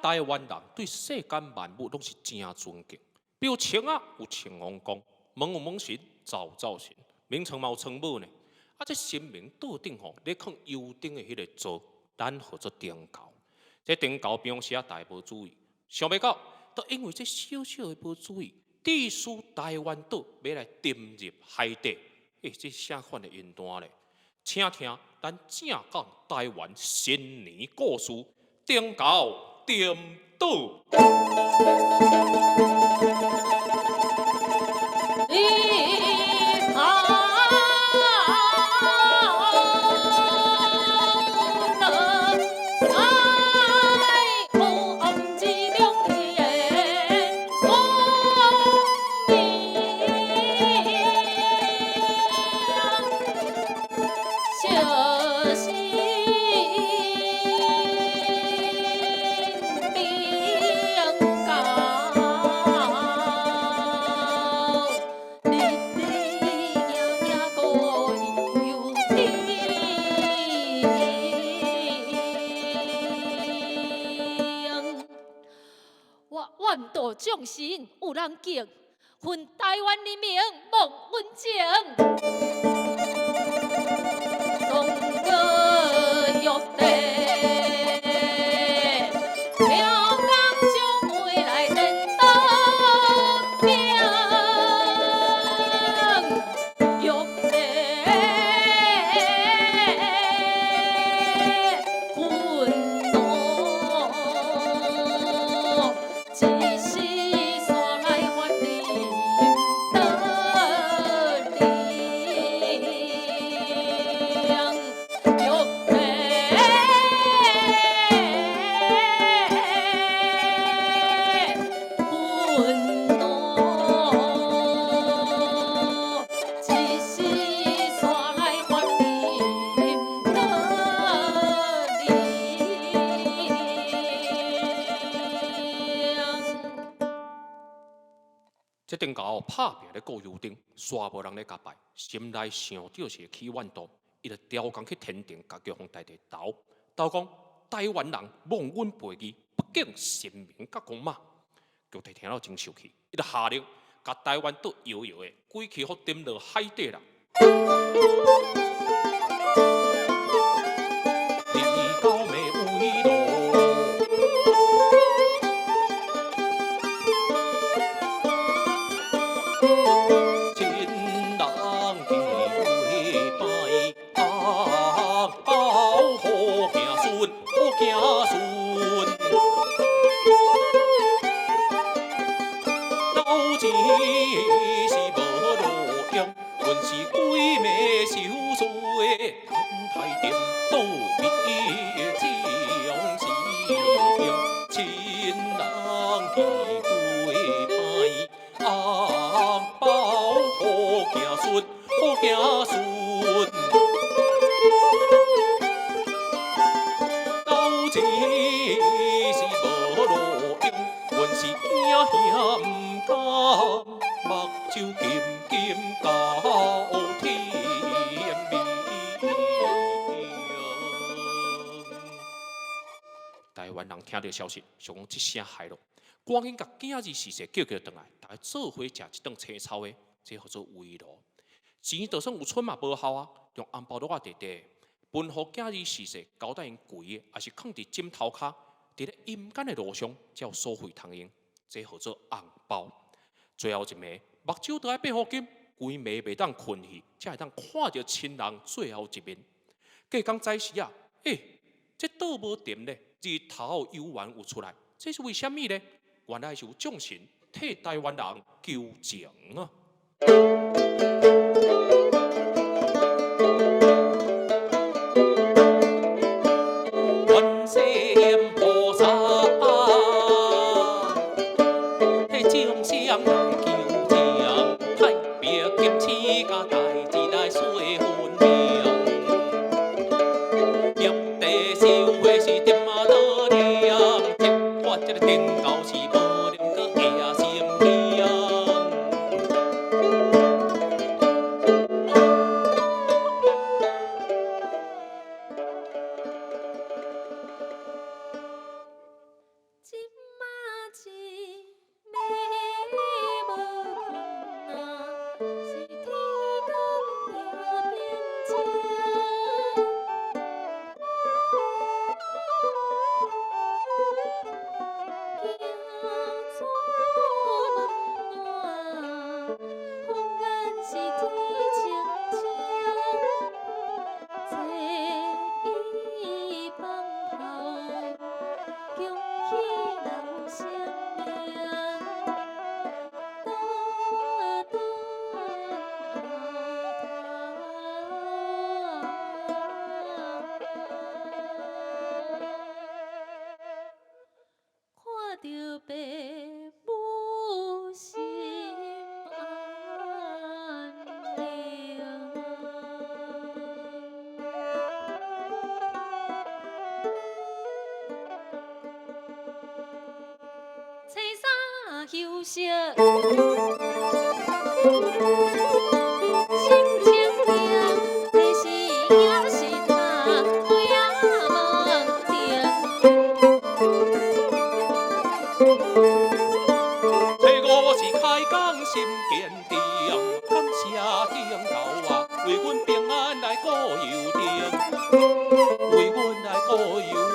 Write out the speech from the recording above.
台灣人對世間萬物攏是誠尊敬，比如穿仔有穿王公，門有門神，灶有灶神，眠床嘛有床母呢。啊，這神明桌頂吼，咧囥油燈的彼个座，咱號做燈猴。這燈猴平常時啊，大家無注意，想袂到，都因為這小小的無注意，致使台灣島欲來沉入海底。欸，這啥款的因段咧？請聽咱正港台灣新年故事，燈猴沉島。眾神有人敬，恨台灣人民忘恩情。宋國玉帝，飄江將未來顛倒命。玉帝憤怒，一時煞來發沉倒靈。玉帝憤怒，一時煞來發沉倒靈。這燈猴拍拚咧顧油燈，煞無人咧共拜，心內想著是會起怨妒，伊就調工去天庭，共玉皇大帝投，投講台灣人忘恩背義，不敬神明佮公媽。玉帝聽了真生氣，伊就下令，共台灣島搖搖的，規氣予沉落海底啦。你到尾位咯？親人見會拜，紅包好子孫，好子孫。老錢是無路用，阮是鬼迷守歲，等待顛倒變將是英，親人見會拜，紅包好子孫，好子孫。老錢是無路用，阮是驚兄毋甘，目睭金金到天明。台灣人聽著消息，想講這聲害咯，趕緊共囝兒婿婿叫叫轉來，逐家做伙食一頓青草的，這號做慰勞。錢就算有存嘛無效啊，用紅包袋仔塊塊，分予囝兒婿婿交代𪜶跪的，抑是囥佇枕頭跤，佇咧陰間的路上才有所費通用，這號做紅包。最後一暝，目睭都愛閉予緊，規暝袂當睏去，才會當看著親人最後一面。隔工早時啊，欸，這島無沉咧，日頭猶原有出來，這是為啥物呢？原來是有眾神替台灣人求情啊！觀世音菩薩，替眾生人求情，太白金星共代誌來說分明。玉帝受血是沉啊倒靈，這我這个燈猴是無念閣下心強。心情定，這是也是他鬼仔門頂。初五是開工心堅定，感謝頂頭啊，為阮平安來顧油燈，為阮來顧油燈。